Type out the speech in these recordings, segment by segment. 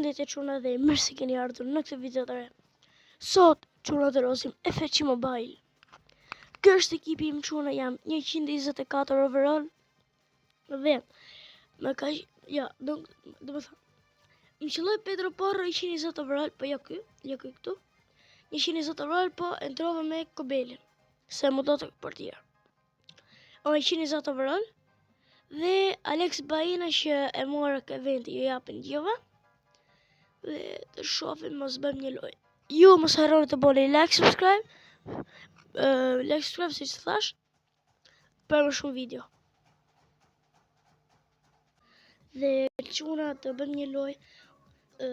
Përshëndetje çuna dhe mirë se keni ardhur në këtë video të re. Sot çuna do lozim FC Mobile. Ky është ekipi im çuna, jam 124 overall dhe më ka ja, do do të thënë. Më qëlloi Pedro Porro 120 overall, po jo ky, jo ky këtu. 120 overall, po e ndrova me Kobelin, se më do të portier. O 120 overall dhe Alex Baena që e mora ke eventi ju japin gjithëve dhe të shohim mos bëjmë një lojë. Ju mos harroni të bëni like, subscribe, uh, like, subscribe siç thash, për më shumë video. Dhe çuna të bëjmë një lojë,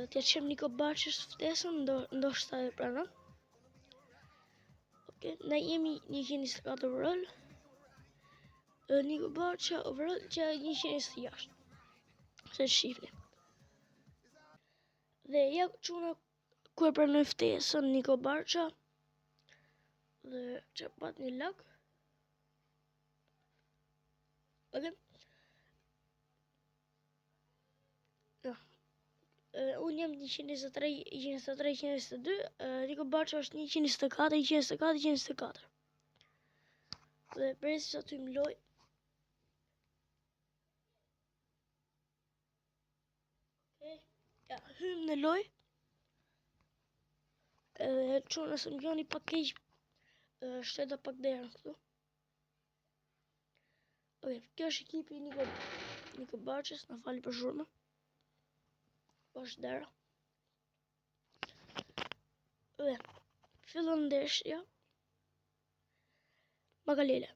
t'ia çojmë Niko Barçës ftesën, ndo, ndoshta e pranon. Ok, ne jemi 124 overall. Niko Barça overall që 126. Se shifni. Dhe ja çuna ku e pranoi ftesën Niko Barça. Dhe që pat një lag. Ok. Ja. Unë jam 123, 123, 122, Niko Barça është 124, 124, 124. Dhe presim sa të hyjmë lojë. Okay. Ja, hymë në lojë. Edhe çuna nëse më dëgjoni pak keq, shteta pak derën këtu. Ok, kjo është ekipi i Niko, Niko Barçës, na falni për zhurmën. Po është dera. Dhe, fillon ndeshja. Makalele.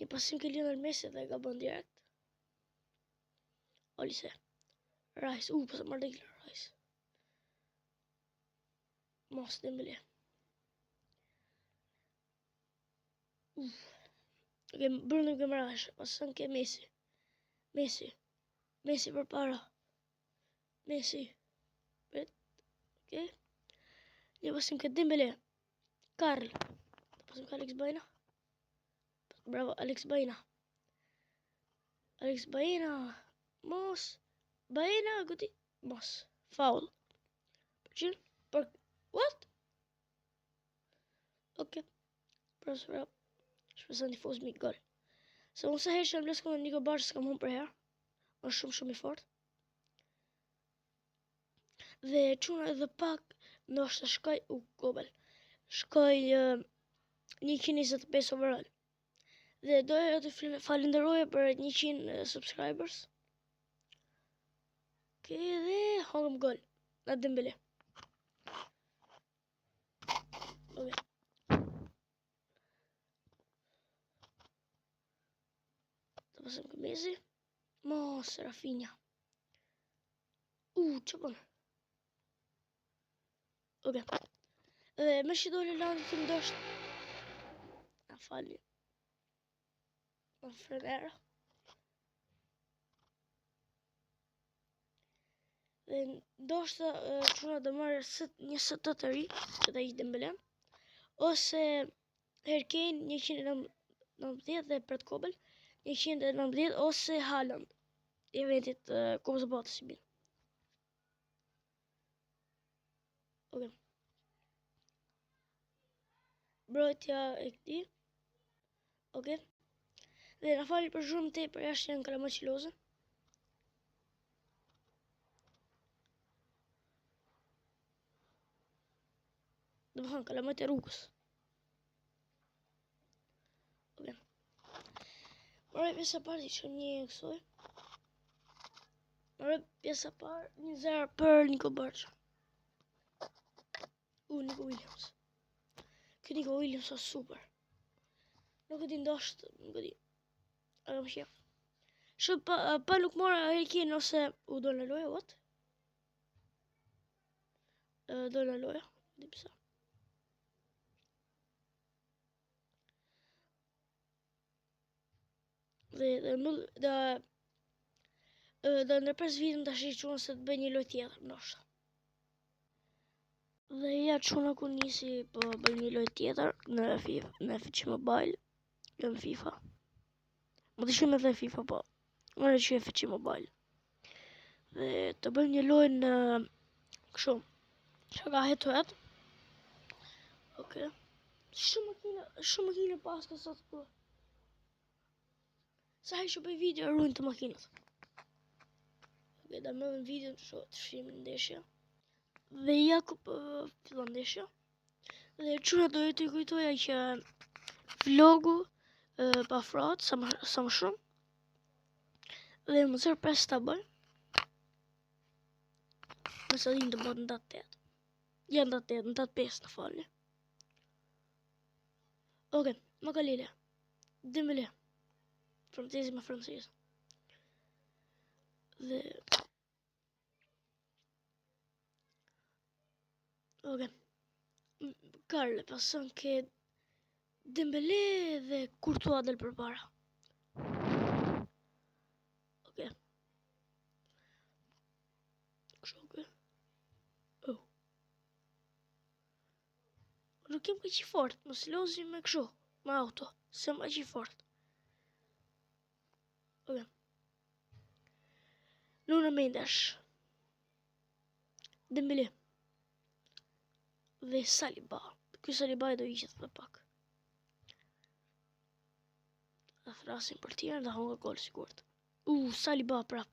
Një pasim ke Lionel Messi dhe gabon direkt. Olise. Rice, u, po se marrë Declan Rice. Mos Dembele. Uf. Ok, Bruno Guimaraes, pason ke Messi. Messi. Messi përpara. Messi. Prit. Ok. Një pasim ke Dembele. Karl. Pasim ke Alex Baena. Bravo Alex Baena. Alex Baena. Mos. Baena, goti. Mos. Foul. Për qenë? Për... What? Ok. Pra së prap. Shpresoj të fusim një gol. Se unë sa herë që jam luajt kundër Niko Barçës kam humbur për herë. Është shumë shumë i fortë. Dhe çuna edhe pak ndoshta shkoj u gobel. Shkoj uh, 125 overall. Dhe doja të falenderoja për 100 subscribers. Ok, dhe hongëm gol. Nga Dembele. Ok. Të pasëm ke Messi. Mos, Rafinha. U, që bën? Ok. Dhe me që dole landi të ndoshtë. Na falni. Më frenera. Dhe ndoshta çuna do marrë një ST të ri, që ta heq Dembelen, ose Harry Kane 190 dhe pret Kobel 190 ose Haaland i eventit Kupës së Botës i bin. Ok. Mbrojtja e këtij. Ok. Dhe na falni për zhurmë tepër jashtë janë kalamajtë që lozën. Domethënë, kalamajtë e rrugës. Ok. Mbaroi pjesa parë, që një e kësoj. Mbaroi pjesa parë, 1-0 për Niko Barça. U, Nico Williams. Ky Nico Williams është super. Nuk e di ndoshtë, nuk e di. A kam qef. Shumë pa, pa nuk mora Harry Kane ose u do në loja, what? Do në loja, di pse. Dhe dhe më dhe dhe ndërpres videon tash çuna se të bëj një lojë tjetër, ndoshta. Dhe ja çuna ku nisi po bëj një lojë tjetër në FIFA, në FC Mobile, jo në FIFA. Më të shumë edhe FIFA po. Më në që FC Mobile. Dhe të bëjmë një lojë në kështu. Që ka head to head. Okej. Shumë makina, shumë makina paska sot këtu. Sa herë që bëj video ruajnë të makinat. Okej, da mbyllim videon që të shihemi në ndeshje. Dhe ja ku po fillon ndeshja. Dhe çuna do t'ju kujtoja që vlogu pa afrohet sa më, sa më shumë. Dhe më zërë pres ta bëj. Nëse din të bëhet në datë 8. Ja në datë 8, në datë 5 në falni. Okej, Makalele. Dembele. Francezi me francez. Dhe Okej. Karle pason ke Dembele dhe Courtois del përpara. Okej. Kështu okej. Oh. Nuk jem kaq i fort, mos lozim me kështu, me auto, se jam aq i fort. Okej. Nuno Mendes. Dembele. Dhe Saliba. Ky Saliba e do hiqet edhe pak. A thrasim për tjerë dhe honga gol sigurt. U, Saliba prap.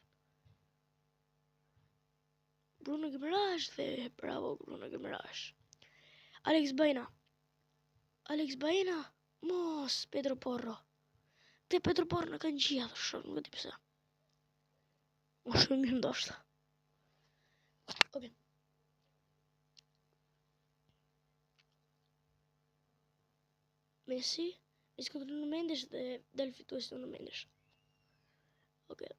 Bruno Guimaraes dhe bravo Bruno Guimaraes. Alex Baena. Alex Baena. Mos, Pedro Porro. Te Pedro Porro në kanë gjithë, shumë, nuk e di pse. O shumë mirë ndoshta. Okej. Messi, Messi kontra Nuno Mendes dhe del fitues Nuno Mendes. Okej.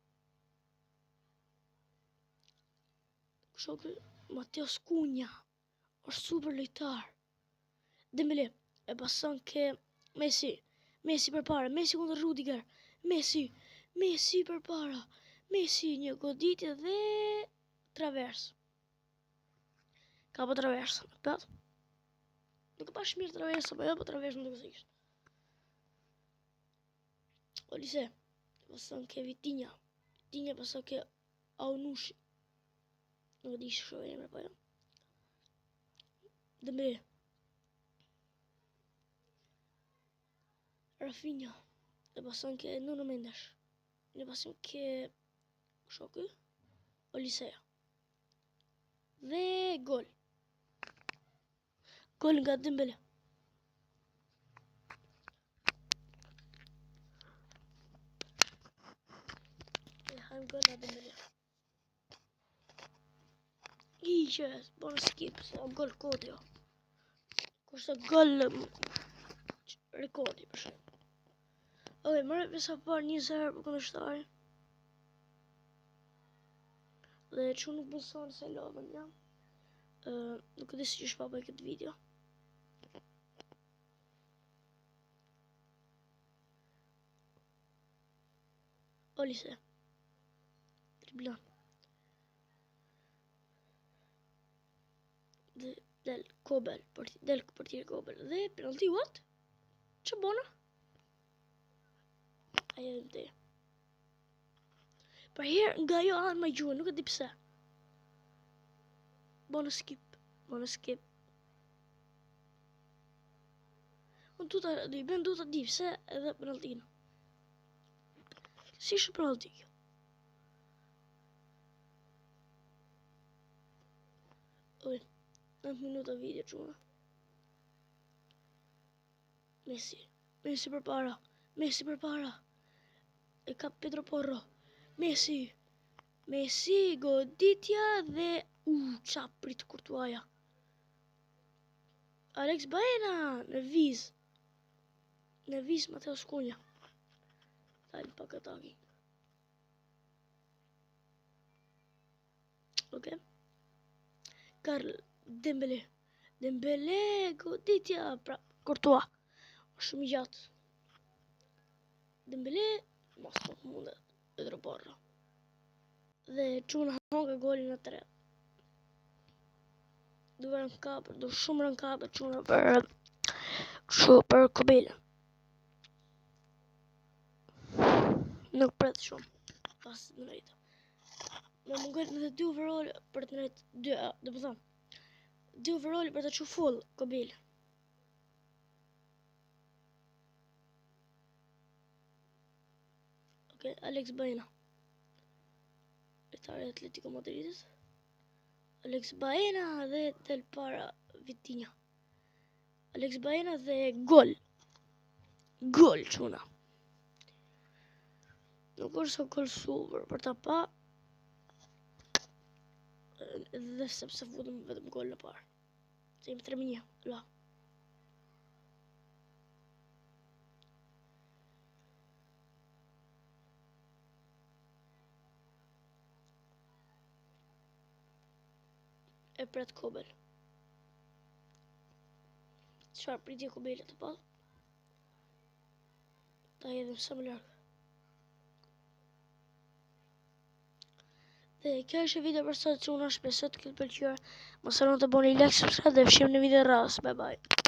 Kështu ky Mateus Cunha është super lojtar. Dembele e pason ke Messi. Messi përpara, Messi kundër Rudiger. Messi, Messi përpara. Messi një goditje dhe travers. Ka po travers, pet. Nuk e pash mirë travers, apo jo, po travers më duket se ishte. Olise, pason ke Vitinha. Vitinha pason ke Aunushi. Nuk e di si është emri apo jo. Dembele. Rafinha. Dhe pason ke Nuno Mendes. Në pasim ke shoku Olisea. Dhe gol. Gol nga Dembele. E hajmë gol nga Dembele. Iqe, bon skip, se o gol kodi jo. Kurse gol rekordi për shumë. Okej, mërë pjesa parë 1-0 për kundërshtarin. Dhe që nuk beson se lodhën jam. Nuk e di si qysh pa bëj këtë video. Olise. Driblon. Dhe del Kobel, për, del portier Kobel. Dhe penalti, what? Që bona? Ajo e dhe. Për herë nga ajo anë më gjuhë, nuk e di pse. Bona skip, bona skip. Unë du ta di, ben du ta di pse edhe penaltinë. Si ishte penalti kjo? Okej, 9 minuta video çuna. Messi, Messi përpara, Messi përpara. E ka Pedro Porro. Messi, Messi, goditja dhe u qa prit Courtois. Alex Baena në viz. Në viz Mateus Cunha. Dal pak ataki. Okej. Karl Dembele. Dembele, goditja, pra, Courtois. Është shumë i gjatë. Dembele, mos nuk mundet. Pedro Porro. Dhe çuna honga golin e tretë. Du rënë kapër, du shumë rënë kapër çuna për kështu për Kobelën. Nuk pret shumë. Pas në rritë. Më mungojnë edhe dy overall për të ndrejt dy, do të thonë. Dy overall për të çu full Kobel. Ok, Alex Baena. Lojtari Atletico Madridit. Alex Baena dhe del para Vitinha. Alex Baena dhe gol. Gol çuna. Nuk është sa gol super për ta pa. Dhe sepse futëm vetëm gol në parë. Se jemi 3-1. La. E pret Kobel. Çfarë pritje Kobel të pa? Ta hedhim sa më larg. Dhe kjo është video për sot çuna, shpresoj të ketë pëlqyer. Mos harroni të bëni like, subscribe dhe shihemi në video radhës. Bye bye.